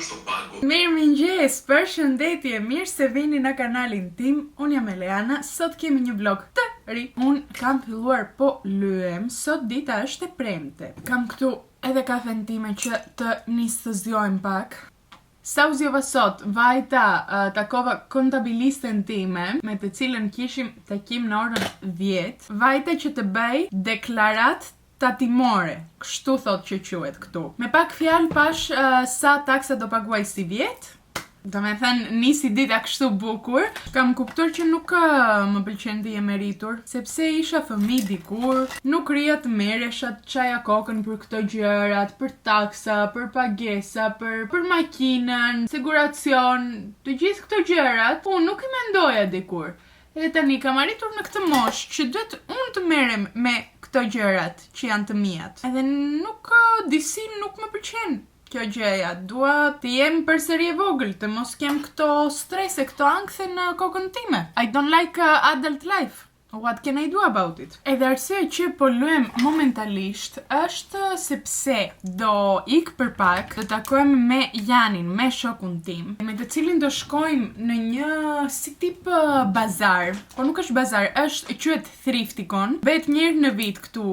Πάνω στο πάγκο. Mirëmëngjes, përshëndetje, mirë se vini në kanalin tim. Unë jam Eleana, sot kemi një vlog të ri. Unë kam filluar po lyem, sot dita është e premte. Kam këtu edhe kafen time që të nis të zgjojmë pak. Sa u zgjova sot, vajta, uh, takova kontabilisten time, me të cilën kishim takim në orën 10. Vajta që të bëj deklarat tatimore, kështu thot që quhet këtu. Me pak fjalë pash uh, sa taksa do paguaj si vjet, Do me thënë, nisi dita kështu bukur. Kam kuptuar që nuk uh, më pëlqen të jem e rritur, sepse isha fëmijë dikur, nuk rria të merresha të çaja kokën për këto gjërat, për taksa, për pagesa, për për makinën, siguracion, të gjithë këto gjërat, unë nuk i mendoja dikur. Edhe tani kam arritur në këtë moshë që duhet unë të merrem me këto gjërat që janë të miat. Edhe nuk disi nuk më pëlqen kjo gjëja. Dua të jem përsëri e vogël, të mos kem këto strese, këto ankthe në kokën time. I don't like adult life. What can I do about it? Edhe arsyeja që po lyem momentalisht është sepse do ik për pak, do takohem me Janin, me shokun tim, me të cilin do shkojmë në një si tip uh, bazar, po nuk është bazar, është quhet Thrifticon, bëhet një herë në vit këtu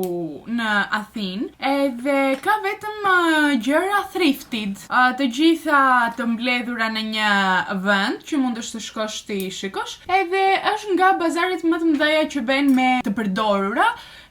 në Athinë, edhe ka vetëm uh, gjëra thrifted, uh, të gjitha të mbledhura në një vend që mundesh të shkosh ti shikosh, edhe është nga bazaret më të mëdha që bëjnë me të përdorura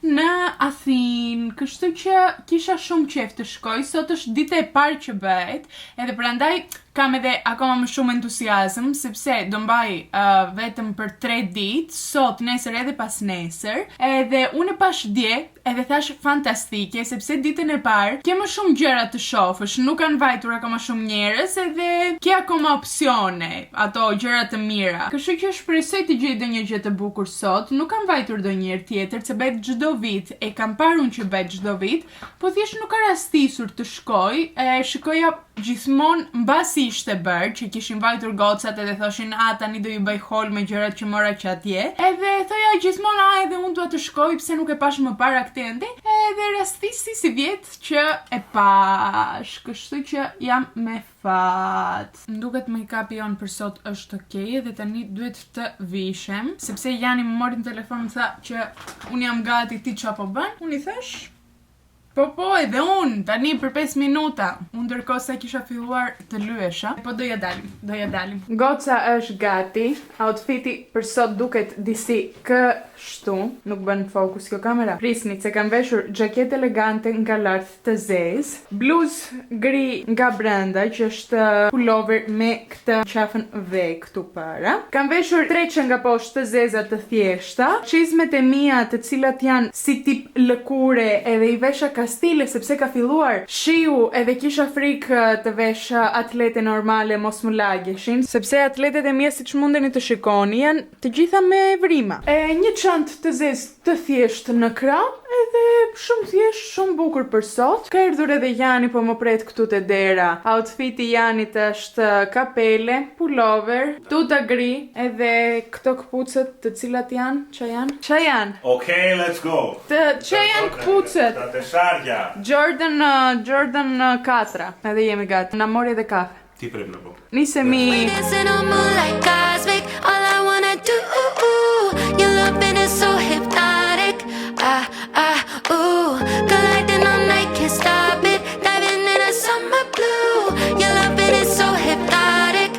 në Athinë, kështu që kisha shumë qejf të shkoj. Sot është dita e parë që bëhet, edhe prandaj kam edhe akoma më shumë entuziazëm sepse do mbaj uh, vetëm për 3 ditë, sot, nesër edhe pas nesër. Edhe unë e pash dje, edhe thash fantastike, sepse ditën e parë ke më shumë gjëra të shofësh, nuk kanë vajtur akoma shumë njerëz edhe ke akoma opsione, ato gjëra të mira. Kështu që shpresoj të gjej ndonjë gjë të bukur sot. Nuk kam vajtur ndonjëherë tjetër, se bëhet çdo vit, e kam parë unë që bëhet çdo vit, po thjesht nuk ka rastisur të shkoj, e shikoja gjithmonë mbasi ishte bërë, që kishin vajtur gocat edhe thoshin, a tani do ju bëj haul me gjërat që mora që atje. Edhe thoja gjithmonë, a edhe unë dua të shkoj, pse nuk e pash më para këtë ende. Edhe rastisi si vjet që e pash, kështu që jam me fat. Më duket make-upi jon për sot është okay dhe tani duhet të vishem, sepse Jani më mori në telefon më tha që unë jam gati, ti qa po bën? Unë i thash, Po po, edhe unë, tani për 5 minuta. Unë ndërkohë sa kisha filluar të lyesha, po do ja dalim, do ja dalim. Goca është gati, outfiti për sot duket disi kështu, nuk bën fokus kjo kamera. Prisni se kam veshur xhaketë elegante nga lart të zezë, bluzë gri nga brenda që është pullover me këtë qafën V këtu para. Kam veshur treçe nga poshtë të zeza të thjeshta, çizmet e mia të cilat janë si tip lëkure edhe i vesha kastile sepse ka filluar shiu edhe kisha frikë të vesh atlete normale mos më lageshin, sepse atletet e mia siç mundeni të shikoni janë të gjitha me vrima. E një çantë të zezë të thjeshtë në krah edhe shumë thjesht, shumë bukur për sot. Ka erdhur edhe Jani po më pret këtu te dera. Outfiti i Janit është kapele, pullover, tuta gri edhe këto këpucët të cilat janë, ça janë? Ça janë? Okay, let's go. Të ça janë këpucët? Ta tesharja. Jordan uh, Jordan 4. Edhe jemi gati. Na mori edhe kafe. Ti prem në po. Nisemi. We dancing on moonlight cosmic. All I wanna do, your loving is so hypnotic. Ah ah ooh, colliding all night, can't stop it. Diving in a summer blue. Your loving is so hypnotic.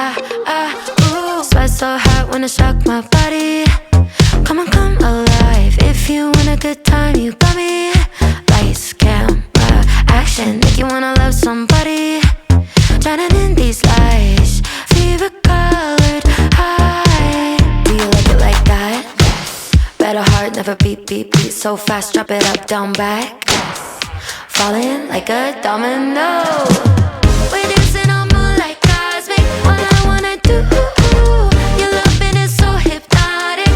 Ah ah ooh, sweat so hot when it shock my body. Come on, come alive. If you want a good time, you got me. Lights, camera, action. Make you wanna love somebody. Drowning in these lights, fever colored high. Do you like it like that? Yes. Better heart never beat, beat, beat so fast. Drop it up, down, back. Yes. Falling like a domino. We're dancing on moonlight cosmic. All I wanna do, your loving is so hypnotic.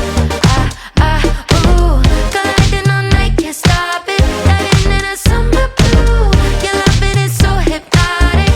Ah ah ooh, colliding all night, can't stop it. Diving in a summer blue. Your loving is so hypnotic.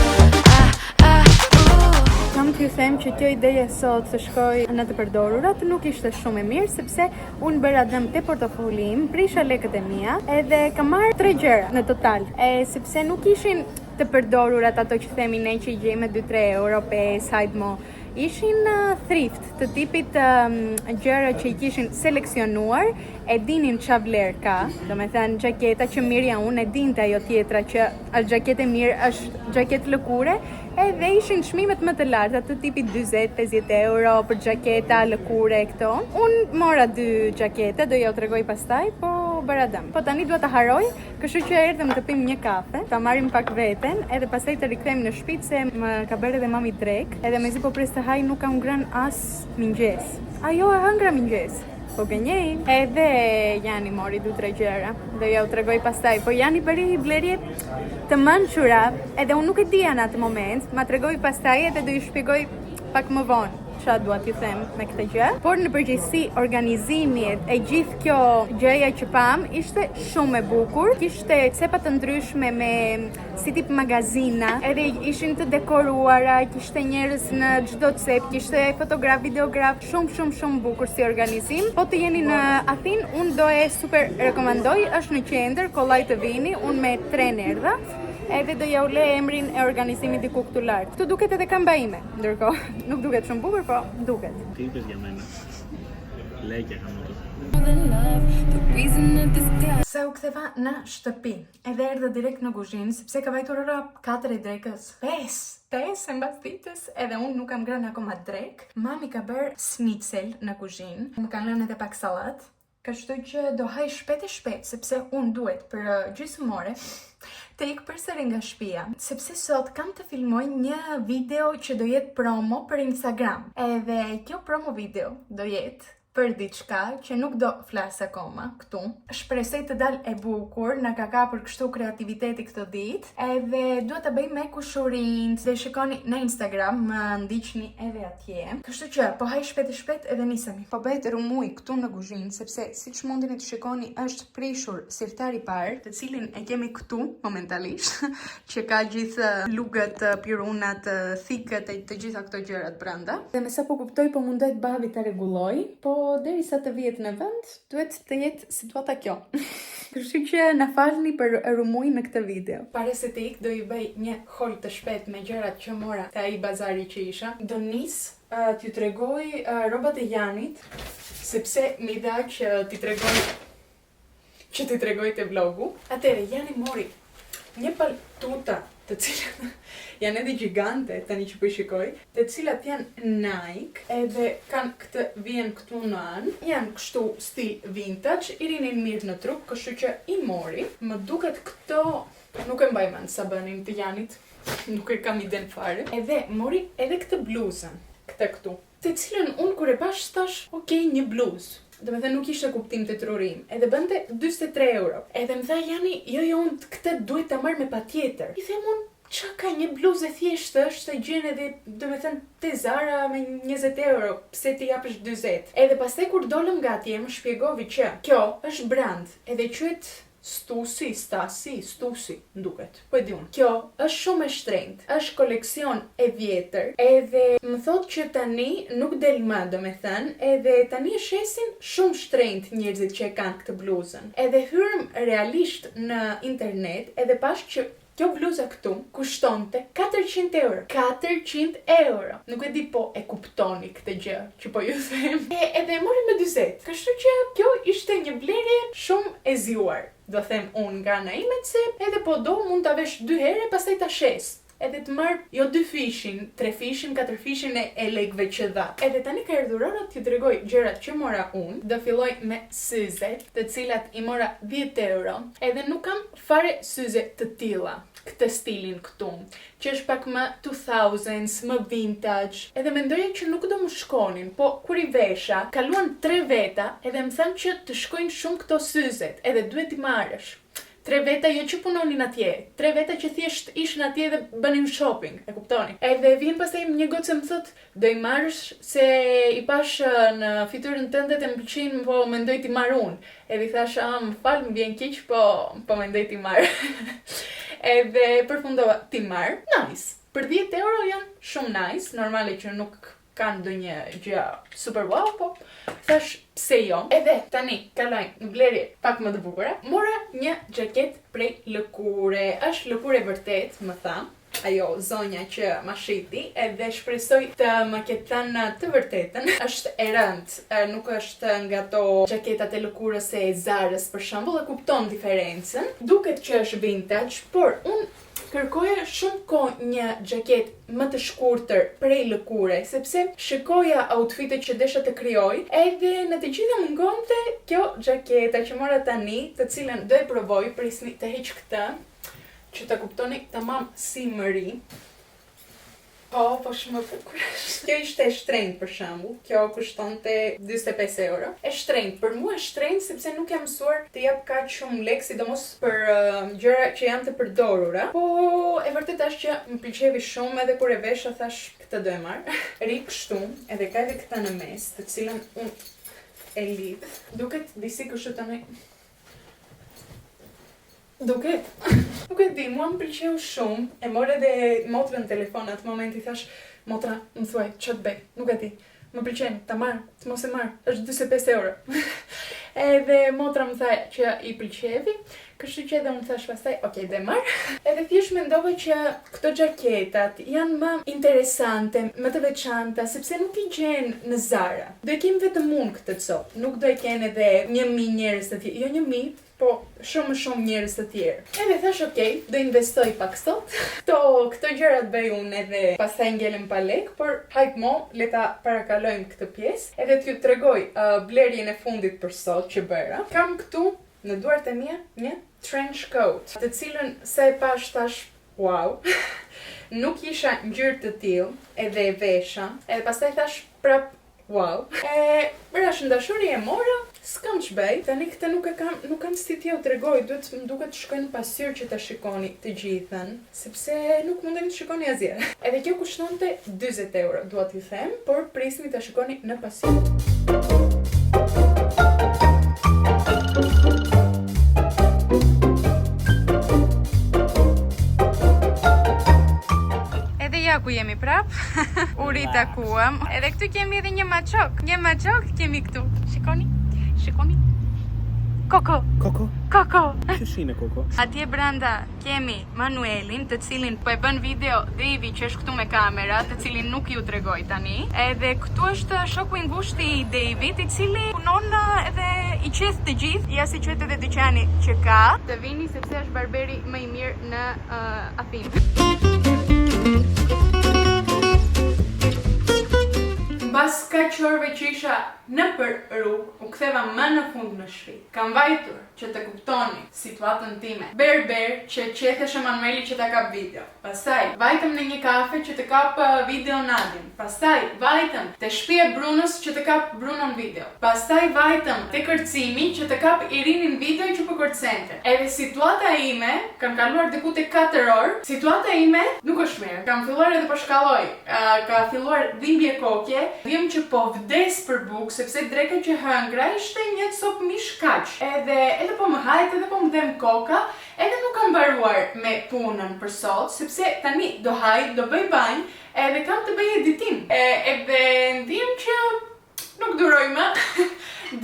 Ah ah ooh. Kam t'ju them që kjo ideja sot të shkoj në të përdorurat nuk ishte shumë e mirë sepse unë bëra dëm te portofoli im, prisha lekët e mia edhe kam marrë tre gjëra në total. E sepse nuk ishin të përdorurat ato që themi ne që i gjejmë me 2-3 euro, 5, hajt mo. Ishin thrift, të tipit um, gjëra që i kishin seleksionuar, e dinin ça vlerë ka, domethënë xhaketa që merrja unë, e dinte ajo tjetra që është xhaketë e mirë, është xhaketë lëkure, edhe ishin çmimet më të larta të tipit 40-50 euro për xhaketa lëkure këto. Unë mora dy xhaketa, do jua tregoj pastaj, po bëra dëm. Po tani dua ta harroj, kështu që erdhëm të pim një kafe, ta marrim pak veten, edhe pastaj të rikthehemi në shtëpi se më ka bërë edhe mami drekë, edhe mezi po pres të haj, nuk kam ngrënë as mëngjes. A jo, e hëngra mëngjes. Po gënjej. Edhe Jani mori dy tre gjëra. Do jua tregoj pastaj. Po Jani bëri blerje të mençura, edhe unë nuk e dija në atë moment. Ma tregoi pastaj edhe do ju shpjegoj pak më vonë ça dua t'ju them me këtë gjë. Por në përgjithësi organizimi e gjithë kjo gjëja që pamë ishte shumë e bukur. Kishte cepa të ndryshme me si tip magazina, edhe ishin të dekoruara, kishte njerëz në çdo cep, kishte fotograf, videograf, shumë shumë shumë bukur si organizim. Po të jeni në Athinë, unë do e super rekomandoj, është në qendër, kollaj të vini, unë me tren erdha, edhe do ja u le emrin e organizimit diku këtu lart. Këtu duket edhe kamba ime, ndërkohë, nuk duket shumë bukur, po duket. Ti për jam eme. Lekja kam ato. Sa u ktheva në shtëpi, Edhe erdha direkt në kuzhinë, sepse ka vajtur ora 4 e drekës. 5, 5 e mbas ditës, edhe unë nuk kam ngrënë akoma drekë. Mami ka bërë snicel në kuzhinë, më kanë lënë edhe pak sallatë. Kështu që do haj shpejt e shpejt, sepse unë duhet për uh, gjysmë ore të ik përsëri nga shtëpia, sepse sot kam të filmoj një video që do jetë promo për Instagram. Edhe kjo promo video do jetë për diçka që nuk do flas akoma këtu. Shpresoj të dal e bukur, na ka kapur kështu kreativiteti këto ditë, edhe dua ta bëj me kushurinjtë. Dhe shikoni në Instagram, më ndiqni edhe atje. Kështu që po haj shpejt e shpejt edhe nisemi. Po bëhet rrëmujë këtu në kuzhinë, sepse siç mundeni të shikoni është prishur sirtari i parë, të cilin e kemi këtu momentalisht, që ka gjithë lugët, pirunat, thikët e të gjitha këto gjërat brenda. Dhe me sa po kuptoj po mundohet babi ta rregullojë, po derisa të vihet në vend, duhet të jetë situata kjo. Kështu që na falni për rrëmujë në këtë video. Para se të ik do ju bëj një haul të shpejtë me gjërat që mora te ai bazari që isha. Do nis uh, t'ju tregoj uh, rrobat e Janit, sepse m'i dha që t'i tregoj që t'i tregoj te vlogu. Atëherë, Jani mori një palë tuta, të cilat janë edhe gjigante tani që po i shikoj, të cilat janë Nike, edhe kanë këtë vijën këtu në anë. Janë kështu stil vintage, i rinin mirë në trup, kështu që i mori. Më duket këto, nuk e mbaj mend sa bënin të Janit, nuk e kam iden fare. Edhe mori edhe këtë bluzën, këtë këtu. Të cilën unë kur e pash thash, ok, një bluzë. Domethënë nuk ishte kuptim te truri im. Edhe bënte 43 euro. Edhe më tha Jani, jo jo unë këtë duhet ta marr me patjetër. I them unë, ça ka një bluzë e thjeshtë është e gjen edhe domethënë te Zara me 20 euro, pse t'i japësh 40. Edhe pastaj kur dolëm nga atje më shpjegovi që kjo është brand, edhe quhet Stusi, Stasi, Stusi, më duket. Po e di unë. Kjo është shumë e shtrenjtë. Është koleksion e vjetër. Edhe më thotë që tani nuk del më, domethënë, edhe tani e shesin shumë shtrenjtë njerëzit që e kanë këtë bluzën. Edhe hyrëm realisht në internet edhe pashë që Kjo bluza këtu kushtonte 400 euro. 400 euro. Nuk e di po e kuptoni këtë gjë që po ju them. E edhe e mori me 40. Kështu që kjo ishte një blerje shumë e zgjuar, do them unë nga ana ime se edhe po do mund ta vesh dy herë e pastaj ta shes. Edhe të marr jo dyfishin, trefishin, katërfishin e, e lekëve që dha. Edhe tani ka erdhur ora t'ju tregoj gjërat që mora unë. Do filloj me syzet, të cilat i mora 10 euro. Edhe nuk kam fare syze të tilla, këtë stilin këtu, që është pak më 2000s, më vintage, edhe mendoja që nuk do më shkonin, po kur i vesha, kaluan tre veta edhe më thanë që të shkojnë shumë këto syzet, edhe duhet t'i marrësh. Tre veta jo që punonin atje, tre veta që thjesht ishin atje dhe bënin shopping, e kuptoni? Edhe vjen pastaj një gocë e më thot, Do i marrësh se i pashë në fytyrën tënde dhe më pëlqejnë, po mendoj t'i marr unë. Edhe i thashë, ah, më fal, më vjen keq, po po mendoj t'i marr. Edhe përfundova t'i marr. Nice. Për 10 euro janë shumë nice, normale që nuk kanë ndonjë gjë super wow, po Thash pse jo? Edhe tani kalojmë në blerje pak më të bukura. Mora një xhaketë prej lëkure. Është lëkurë e vërtetë, më tha ajo zonja që ma shiti, edhe shpresoj të më ketë thënë të vërtetën. Është e rëndë, nuk është nga ato xhaketat e lëkurës e Zarës për shembull, e kupton diferencën. Duket që është vintage, por unë kërkoja shumë kohë një xhaketë më të shkurtër prej lëkure, sepse shikoja outfitet që desha të krijoj, edhe në të gjitha mungonte kjo xhaketa që mora tani, të cilën do e provoj, prisni të heq këtë, që ta kuptoni tamam si më rri. Po, po shumë e bukur. Kjo ishte e shtrenjtë për shembull. Kjo kushtonte 45 euro. E shtrenjtë, për mua e shtrenjtë sepse nuk jam mësuar të jap kaq shumë lekë, sidomos për uh, gjëra që janë të përdorura. Po e vërteta është që më pëlqeu shumë edhe kur e vesha thash këtë do e marr. Rri kështu, edhe ka edhe këtë në mes, të cilën unë e lidh. Duket disi kështu tani. Duket. Nuk e di, mua më pëlqeu shumë. E mora edhe motrën në telefon në atë moment i thash, motra, më thuaj, ça të bëj? Nuk e di. Më pëlqen, ta marr, të mos e marr, është 45 euro. edhe motra më tha që i pëlqeu, kështu që edhe unë thash pastaj, ok, do e marr. Edhe thjesht mendova që këto xhaketat janë më interesante, më të veçanta, sepse nuk i gjen në Zara. Do e kem vetëm unë këtë copë, nuk do e kenë edhe 1000 njerëz të tjerë, jo 1000, Po, shumë më shumë njerëz të tjerë. Edhe thash ok, do investoj pak sot. Këto këto gjërat bëj unë edhe pastaj ngelem pa lek, por hajt mo, le ta parakalojmë këtë pjesë. Edhe t'ju tregoj uh, blerjen e fundit për sot që bëra. Kam këtu në duart e mia një trench coat, të cilën sa e pash thash wow. Nuk kisha ngjyrë të tillë, edhe e vesha. Edhe pastaj thash prap Wow. E rash në dashuri e mora, s'kam ç'bëj. Tani këtë nuk e kam, nuk kam si t'jua tregoj, duhet më duket të shkoj në pasqyrë që ta shikoni të gjithën, sepse nuk mundeni të shikoni asgjë. Edhe kjo kushtonte 40 euro, dua t'ju them, por prisni ta shikoni në pasqyrë. Edhe ja ku jemi prap. U ritakuam. Edhe këtu kemi edhe një maçok. Një maçok kemi këtu. Shikoni. Shikoni. Koko. Koko. Koko. Qysh Koko? Atje brenda kemi Manuelin, të cilin po e bën video Devi që është këtu me kamera, të cilin nuk ju tregoj tani. Edhe këtu është shoku i ngushtë i Davit, i cili punon edhe i qeth të gjithë. Ja si quhet edhe dyqani që ka. Të vini sepse është barberi më i mirë në uh, Athinë. Mbas kaq orëve që isha nëpër rrugë, u ktheva më në fund në shtëpi. Kam vajtur që të kuptoni situatën time. Berber që qethesh Emanueli që ta kap video. Pastaj vajtëm në një kafe që të kap video Nadin. Pastaj vajtëm te shtëpia e Brunës që të kap Brunon video. Pastaj vajtëm te kërcimi që të kap Irinin video që po kërcente. Edhe situata ime, kam kaluar diku te 4 orë, situata ime nuk është mirë. Kam filluar edhe po shkalloj. Ka filluar dhimbje koke, ndihem që po vdes për bukë sepse dreka që hëngra ishte një copë mish kaq. Edhe edhe po më hahet edhe po më dhemb koka, Edhe nuk kam mbaruar me punën për sot, sepse tani do haj, do bëj banjë, edhe kam të bëj editim. E, edhe ndihem që nuk duroj më.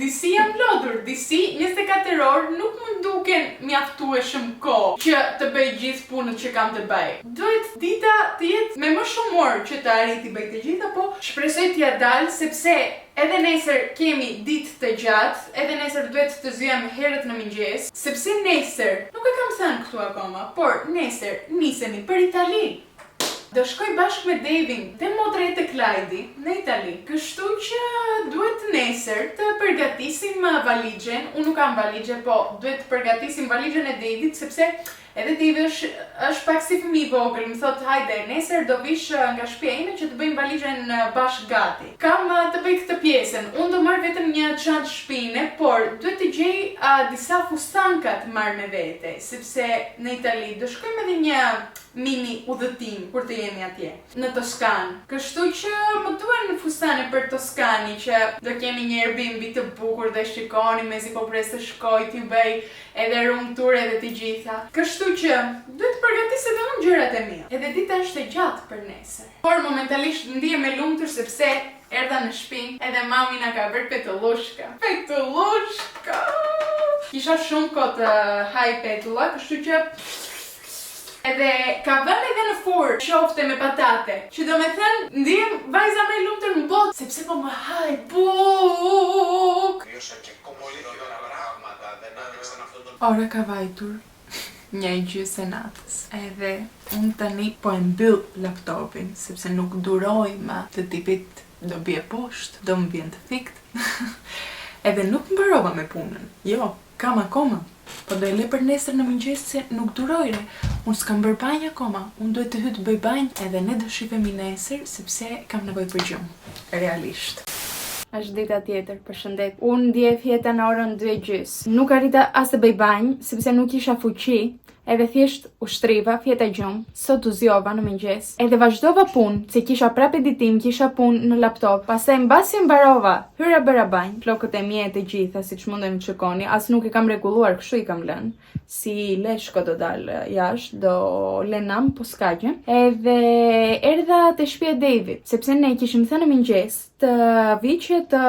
Disi jam lodhur, disi 24 orë nuk më duken mjaftueshëm kohë që të bëj gjithë punët që kam të bëj. Duhet dita të jetë me më shumë orë që të arrij t'i bëj të gjitha, po shpresoj t'ia dal sepse Edhe nesër kemi ditë të gjatë, edhe nesër duhet të zgjohem herët në mëngjes, sepse nesër, nuk e kam thënë këtu akoma, por nesër nisemi për Itali! Do shkoj bashkë me Devin te motra e te Klajdi në Itali. Kështu që duhet nesër të përgatisim valixhen, unë nuk kam valixhe, po duhet të përgatisim valixhen e Devit sepse Edhe Devi është është pak si fëmijë i vogël, më thotë hajde, nesër do vish nga shtëpia ime që të bëjmë valixhen bashkë gati. Kam të bëj këtë pjesën. Unë do marr vetëm një çantë shpine, por duhet të gjej disa fustanka të marr me vete, sepse në Itali do shkojmë edhe një mini udhëtim kur të jemi atje, në Toskanë. Kështu që më duhen fustane për Toskani që do kemi një Airbnb të bukur dhe shikoni mezi po pres të shkoj t'ju bëj edhe room tour edhe të gjitha. Kështu që duhet të përgatis edhe unë gjërat e mia. Edhe dita është e gjatë për nesër. Por momentalisht ndihem e lumtur sepse Erdha në shtëpi, edhe mami na ka bërë petullushka. Petullushka! Kisha shumë kohë të haj petulla, kështu që edhe ka vënë edhe në furrë qofte me patate, që do me thënë ndihem vajza më e lumtur në botë, sepse po më haj bukë. Ora ka vajtur një e gjysë e natës. Edhe unë tani po e mbyll laptopin, sepse nuk duroj më të tipit do bie poshtë, do më vjen të fikt. Edhe nuk mbarova me punën. Jo, kam akoma. Po do e le për nesër në mëngjes se nuk duroj re. Unë s'kam bërë banjë akoma. Unë duhet të hy të bëj banjë edhe ne do shihemi nesër sepse kam nevojë për gjumë. Realisht. Është dita tjetër, përshëndet. Unë dje fjeta në orën 2 e gjys. Nuk arrita as të bëj banjë, sepse nuk kisha fuqi, edhe thjesht u shtriva, fjeta gjumë. Sot u zgjova në mëngjes, edhe vazhdova punë, se kisha prap editim, kisha punë në laptop. Pastaj mbasi mbarova, hyra bëra banjë, flokët e mia të gjitha, siç mundeni të shikoni, as nuk i kam rregulluar, kështu i kam lënë. Si leshko do dalë jashtë, do lë nam, po s'ka gjë. Edhe erdha te shtëpia e David, sepse ne kishim thënë në mëngjes të vi që të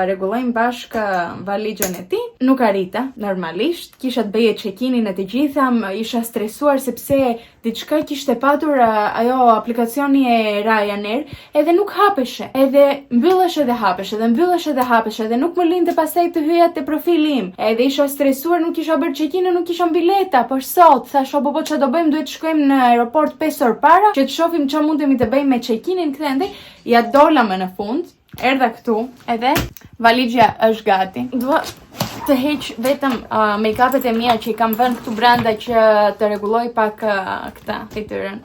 rregullojmë bashkë valixhen e tij. Nuk arrita, normalisht, kisha të bëje check-inin e të gjitha, isha stresuar sepse diçka kishte patur ajo aplikacioni e Ryanair, edhe nuk hapeshe, edhe mbyllesh edhe hapeshe, edhe mbyllesh edhe hapeshe, edhe nuk më linte pastaj të hyja te profili im. Edhe isha stresuar, nuk kisha bërë check-in, nuk kisha bileta, por sot thash, o po po çfarë do bëjmë, duhet të shkojmë në aeroport 5 orë para, që të shohim çfarë mundemi të bëjmë me check-inin këtë andej. Ja dola më në fund, erdha këtu, edhe valixhja është gati. Dua të heq vetëm make-upet e mia që i kam vënë këtu brenda që të rregulloj pak këtë fytyrën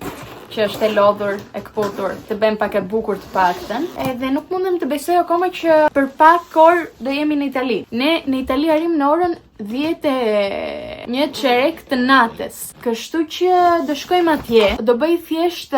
që është e lodhur, e këputur, të bëjmë pak e bukur të paktën. Edhe nuk mundem të besoj akoma që për pak orë do jemi në Itali. Ne në Itali arrim në orën 10 e një çerek të natës. Kështu që do shkojmë atje, do bëj thjesht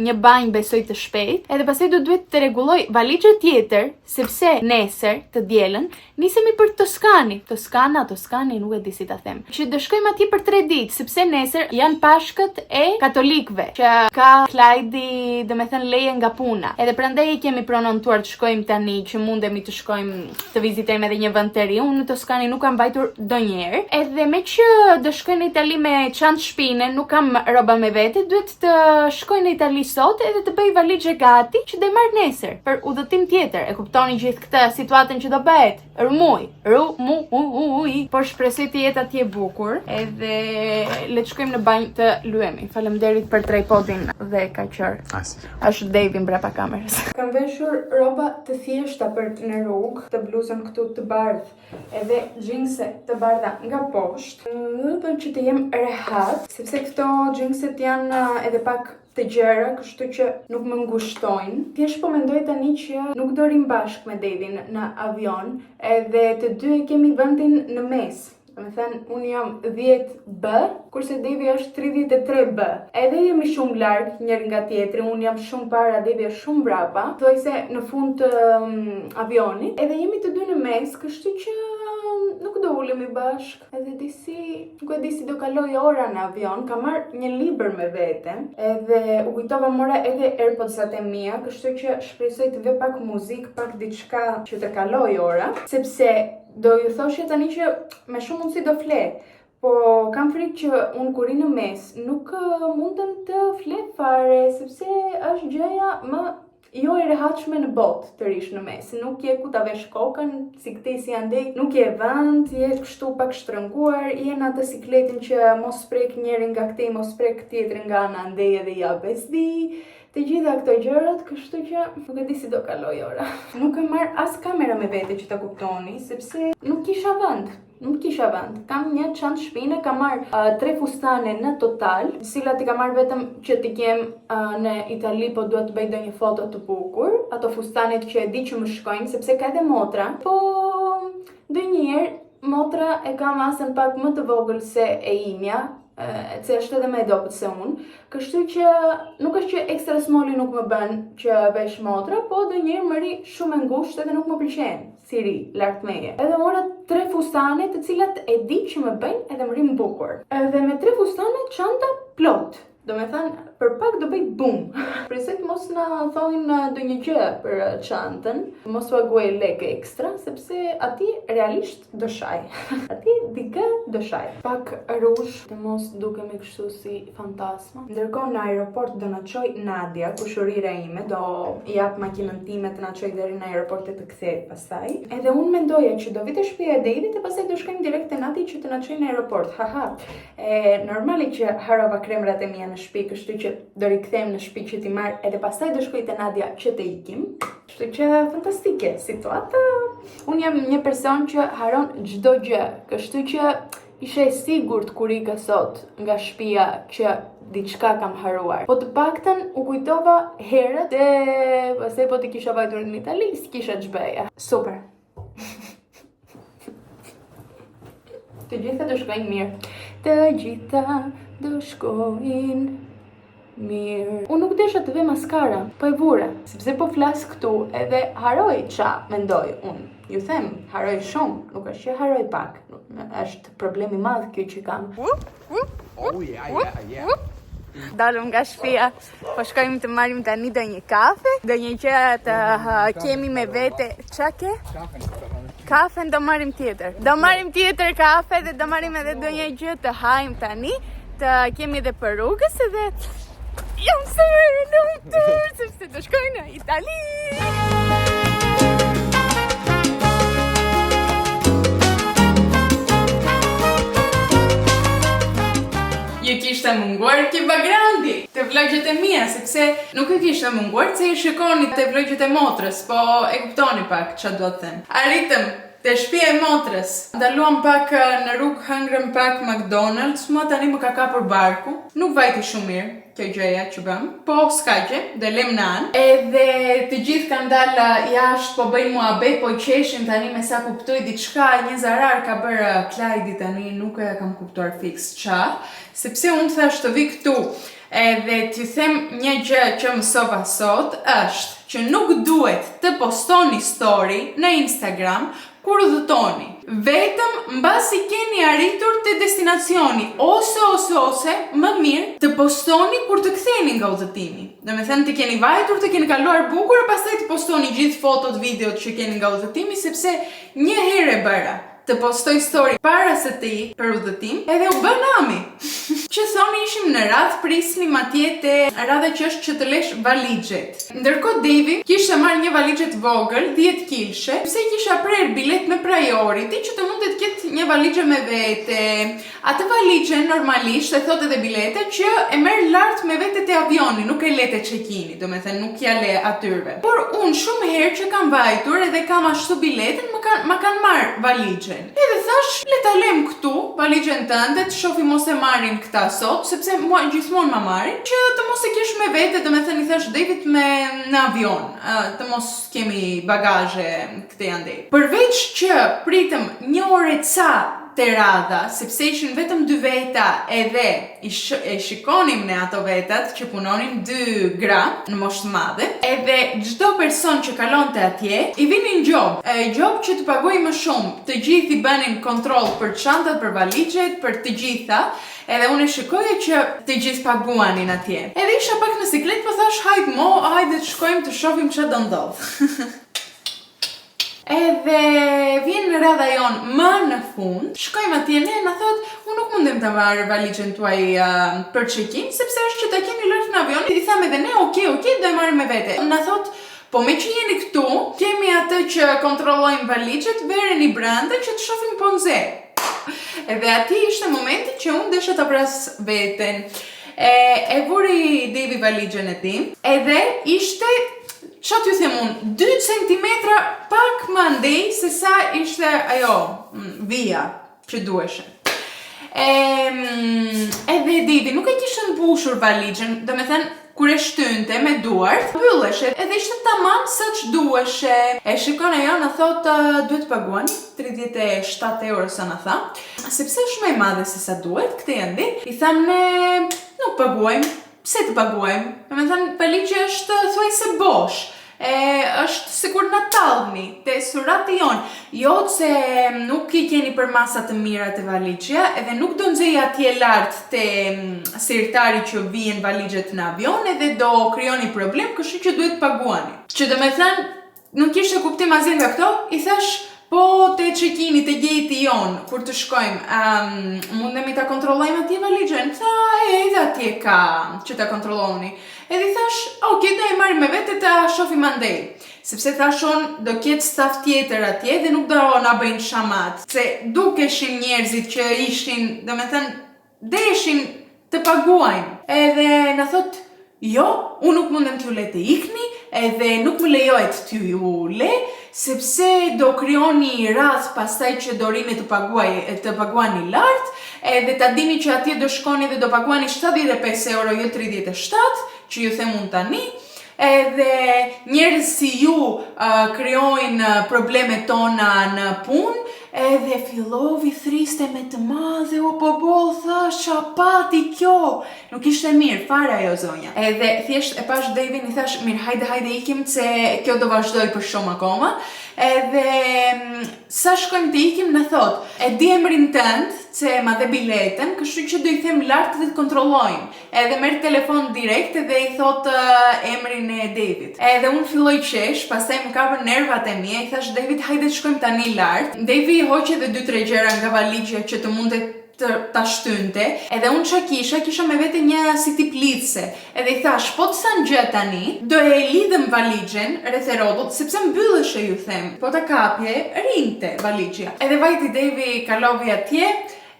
një banjë besoj të shpejt, edhe pastaj do duhet të rregulloj valixhe tjetër, sepse nesër, të dielën, nisemi për Toskani. Toskana, Toskani, nuk e di si ta them. Që do shkojmë atje për 3 ditë, sepse nesër janë pashkët e katolikëve, që ka Klajdi, do me thënë leje nga puna. Edhe prandaj e kemi pronontuar të shkojmë tani, që mundemi të shkojmë të vizitojmë edhe një vend të ri. Unë në Toskani nuk kam vajtur ndonjëherë. Edhe me që do shkoj në Itali me çantë shpine, nuk kam rroba me vete, duhet të shkoj në Itali sot edhe të bëj valixhe gati që do e marr nesër për udhëtim tjetër. E kuptoni gjithë këtë situatën që do bëhet? Rumuj, rumuj. Por shpresoj të jetë atje bukur, edhe le të shkojmë në banjë të lyemi. Faleminderit për tripodin dhe kaqër. Asgjë. Është David mbrapa kamerës. Kam veshur rroba të thjeshta për në rrugë, të bluzën këtu të bardhë, edhe xhinse të bardha nga poshtë. Më bën që të jem rehat, sepse këto xhinset janë edhe pak të gjera, kështu që nuk më ngushtojnë. Thjesht po mendoj tani që nuk do rim bashkë me Davin në avion, edhe të dy e kemi vendin në mes. Do me thënë, unë jam 10B, kurse Devi është 33B. Edhe jemi shumë larg njëri nga tjetri, unë jam shumë para, Devi është shumë brapa. Thuajse në fund të avionit. Edhe jemi të dy në mes, kështu që nuk do ulemi bashkë. Edhe disi, nuk e di si do kaloj ora në avion, kam marrë një libër me vete, edhe u kujtova mora edhe AirPods-at e mia, kështu që shpresoj të vë pak muzikë, pak diçka që të kaloj ora, sepse do ju thoshja tani që me shumë mundësi do fle, po kam frikë që unë kur ri në mes nuk mundem të fle fare, sepse është gjëja më jo e rehatshme në botë të rish në mes. Nuk je ku ta vesh kokën, si këtej si andej, nuk je vend, je kështu pak shtrënguar, je në atë sikletin që mos prek njëri nga këtej, mos prek tjetrin nga ana andej edhe ja bezdi. Të gjitha këto gjërat, kështu që nuk e di si do kaloj ora. Nuk kam marr as kamera me vete që ta kuptoni, sepse nuk kisha vend. Nuk kisha vend. Kam një çantë shpine, kam marr 3 fustane në total, të cilat i kam marr vetëm që t'i kem në Itali, po dua të bëj ndonjë foto të bukur. Ato fustanet që e di që më shkojnë, sepse ka edhe motra, po ndonjëherë motra e ka masën pak më të vogël se e imja, se është edhe më e dobët se unë, kështu që nuk është që extra smalli nuk më bën që vesh motra, po ndonjëherë më ri shumë e ngushtë edhe nuk më pëlqen si ri lart meje. Edhe mora 3 fustane të cilat e di që më bëjnë edhe më rinë bukur. Edhe me 3 fustane çanta plot. Do me thënë, për pak do bëj bum. Shpresoj të mos na thonë ndonjë gjë për çantën, mos paguaj lekë ekstra, sepse aty realisht do shaj. Aty dikë do shaj. Pak ruzh, të mos dukemi kështu si fantazma. Ndërkohë në aeroport do na çoj Nadia, kushërira ime, do jap makinën time të na çoj deri në aeroport e të kthehet pastaj. Edhe unë mendoja që do vi te shtëpia e David e pastaj do shkojmë direkt te Nadia që të na çojë në aeroport. Haha. E normale që harrova kremrat e mia në shtëpi, kështu që do rikthehem në shtëpi që t'i marr edhe pastaj do shkoj te Nadia që të ikim. Kështu që fantastike situata. Unë jam një person që harron çdo gjë, kështu që isha e sigurt kur ika sot nga shtëpia që diçka kam harruar. Po të paktën u kujtova herët dhe pastaj po të kisha vajtur në Itali, s'kisha ç'bëja. Super. Të gjitha do shkojnë mirë. Të gjitha do shkojnë mirë. Unë nuk desha të ve maskara, po e vura, sepse po flas këtu edhe harroj ça mendoj unë. Ju them, harroj shumë, nuk është që harroj pak, është problem i madh kjo që kam. Oh yeah, yeah, yeah. Dolëm nga shtëpia, po shkojmë të marrim tani ndonjë kafe, ndonjë gjë të kemi me vete. Ça ke? Kafen do marrim tjetër. Do marrim tjetër kafe dhe do marrim edhe ndonjë gjë të hajmë tani, të kemi edhe për rrugës edhe jam super e lumtur sepse do shkoj në Itali. Ju kishte munguar ky backgroundi te vlogjet e mia, sepse nuk ju kishte munguar se i shikoni te vlogjet e motrës, po e kuptoni pak ça dua të them. Arritëm te shtëpia e motrës. Ndaluam pak në rrugë, hëngrëm pak McDonald's, mua tani më ka kapur barku. Nuk vajti shumë mirë kjo gjëja që bëm, po s'ka gjë, do e lëm në anë. Edhe të gjithë kanë dalë jashtë, po bëjnë muhabet, po qeshin tani me sa kuptoj diçka, një zarar ka bërë Klajdi tani, nuk e kam kuptuar fiks ça, sepse unë thash të vi këtu edhe t'ju them një gjë që mësova sot është që nuk duhet të postoni story në Instagram kur udhëtoni, vetëm mbasi keni arritur te destinacioni ose ose ose më mirë të postoni kur të ktheheni nga udhëtimi. Domethënë të keni vajtur, të keni kaluar bukur e pastaj të postoni gjithë fotot, videot që keni nga udhëtimi sepse një herë e bëra të postoj story para se të ik për udhëtim edhe u bë nami. Që thoni ishim në radhë prisnim atje te radha që është që të lesh valixhet. Ndërkohë Devi kishte marrë një valixhe të vogël, 10 kilshe, sepse i kisha prerë biletë me priority që të mundet të ketë një valixhe me vete. Atë valixhe normalisht e thotë edhe bileta që e merr lart me vete te avioni, nuk e le te check-ini, domethënë nuk ja le atyrve. Por unë shumë herë që kam vajtur edhe kam ashtu biletën, më kanë ma kanë marrë valixhen. Edhe thash, le ta lëm këtu valixhen tënde, të shohim mos e marrin këta sot, sepse mua gjithmonë ma marrin, që të mos e kesh me vete, domethënë i thash David me në avion, të mos kemi bagazhe këtej andej. Përveç që pritëm një orë e ca te radha, sepse ishin vetëm dy veta edhe i sh e shikonim ne ato vetat që punonin dy gra në moshë të madhe, edhe çdo person që kalonte atje i vinin gjobë, e gjobë që të paguajë më shumë, të gjithë i bënin kontroll për çantat, për valixhet, për të gjitha, edhe unë e shikoja që të gjithë paguanin atje. Edhe isha pak në siklet, po thash hajt mo, hajde të shkojmë të shohim ça do ndodhë. Edhe vjen radha jonë më në fund, shkojmë atje ne, na thot, unë nuk mundem ta marr valixhen tuaj uh, për check-in, sepse është që ta keni lart në avion. I thamë edhe ne, ok, ok, do e marrim me vete. Na thot, po me që jeni këtu, kemi atë që kontrollojmë valixhet, vereni brenda që të shohim po nxe. Edhe aty ishte momenti që unë desha ta vras veten. E, e vuri Devi valixhen e tij, edhe ishte Ça t'ju them unë, 2 cm pak më andej se sa ishte ajo mm, vija që duheshe. E, edhe Devi nuk e kishte mbushur valixhen, domethënë kur e shtynte me duart, mbylleshe, edhe ishte tamam sa ç'duheshe. E shikon ajo na thotë duhet të paguani 37 euro sa na tha, sepse është më e madhe se sa duhet, këtej andej. I thamë ne nuk paguajmë, Pse të paguajmë? Domethënë, valixhja është thuajse bosh. E është sikur na tallni te surrati jonë. Jo se nuk i keni përmasa të mira te valixhja, edhe nuk do nxej atje lart te mm, sirtari që vihen valixhet në avion edhe do krijoni problem, kështu që duhet paguani. Që do me thënë, nuk kishte kuptim asgjë nga këto, i thash po te check-ini, te gate-i jonë, kur të shkojmë, um, mundemi ta kontrollojmë atje valixhen? Tha, e, edhe atje ka që ta kontrolloni. Edhe i thash, ok, do e marrim me vete ta shohim andej. Sepse thash unë, do ketë staf tjetër atje dhe nuk do na bëjnë shamat. Se dukeshin njerëzit që ishin, do me thënë, deshin të paguajnë. Edhe na thot, jo, unë nuk mundem t'ju le të ikni, edhe nuk më lejohet t'ju le, sepse do krijoni radhë pastaj që do rini të paguaj, të paguani lart, edhe ta dini që atje do shkoni dhe do paguani 75 euro, jo 37, që ju them unë tani, edhe njerëz si ju uh, krijojnë probleme tona në punë, edhe fillovi thriste me të madhe, o po bo, thash, qa pati kjo? Nuk ishte mirë, fare ajo zonja. Edhe thjesht e pash Davin i thash, mirë, hajde, hajde ikim, se kjo do vazhdoj për shumë akoma. Edhe mm, sa shkojmë të ikim, na thot, e di emrin tënd, se ma dhe biletën, kështu që do i them lart dhe të kontrollojmë. Edhe merr telefon direkt edhe i thot uh, emrin e David. Edhe unë filloj qesh, pastaj më kapën nervat e mia, i thash David, hajde të shkojmë tani lart. Davi i hoqi edhe dy tre gjëra nga valixhja që të mundet të ta shtynte. Edhe unë ça kisha, kisha me vete një si tip lidhse. Edhe i thash, po të san gjë tani, do e lidhëm valixhen rreth e rrotull, sepse mbylleshe ju them. Po ta kapje, rinte valixhja. Edhe vajti Davi kalovi atje,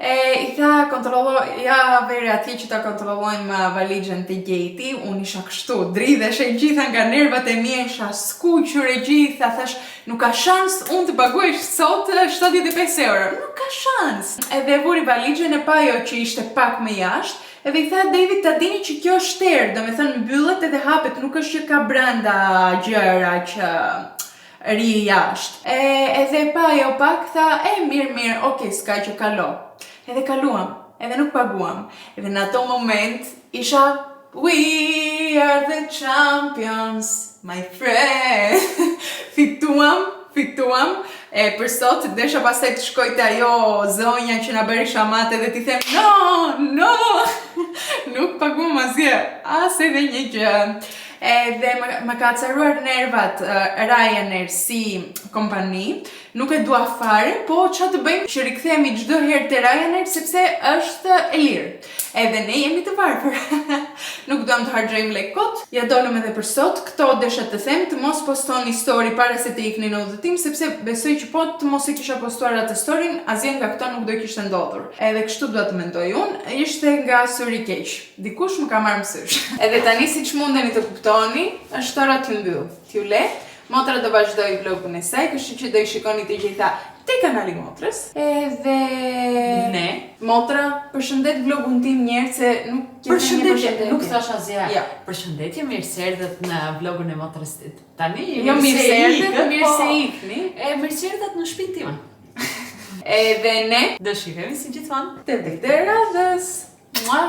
E i tha kontrollo, ja vere atje që ta kontrollojmë uh, valixhen te gate-i, unë isha kështu, dridhesh e gjitha nga nervat e mia, isha skuqur e gjitha, thash, nuk ka shans unë të paguaj sot 75 euro, nuk ka shans. Edhe e vuri valixhen e pa ajo që ishte pak më jashtë, edhe i tha David ta dini që kjo është terë, do me thënë mbyllet edhe hapet, nuk është që ka brenda gjëra që ri jashtë. E, edhe pa ajo pak, tha, e, mirë, mirë, okej, s'ka që kalo. Edhe kaluam, edhe nuk paguam. Edhe në ato moment isha, we are the champions, my friend. fituam, fituam. E për sot, desha pastaj të shkoj te ajo zonja që na bëri shamat edhe t'i them, no, no, nuk paguam asgjë, as edhe një gjë. Edhe më, më ka acaruar nervat uh, Ryanair si kompani. Nuk e dua fare, po ça të bëjmë që rikthehemi çdo herë te Ryanair sepse është e lirë. Edhe ne jemi të varfër. nuk duam të harxhojmë lek kot. Ja dolëm edhe për sot. Këto desha të them, të mos postoni story para se të ikni në udhëtim sepse besoj që po të mos e kisha postuar atë storyn, asgjë nga këto nuk do kishte ndodhur. Edhe kështu dua të mendoj unë, ishte nga syri keq. Dikush më ka marrë mësysh. Edhe tani siç mundeni të kuptoni, është ora t'ju mbyll. T'ju le. Motra do vazhdoj vlogun e saj, kështu që do i shikoni të gjitha te kanali Motrës. Edhe Ne. Motra, përshëndet vlogun tim një herë se nuk ke thënë një Përshëndetje, përshëndetje. nuk thash asgjë. Jo. Përshëndetje, mirë se erdhët në vlogun e motrës. Tani Jo mirë se erdhët, ikët, mirë po. se ikni. E mirë se erdhët në shtëpinë time. Edhe ne Do shihemi si gjithmonë. te vlog e radhës. Mua.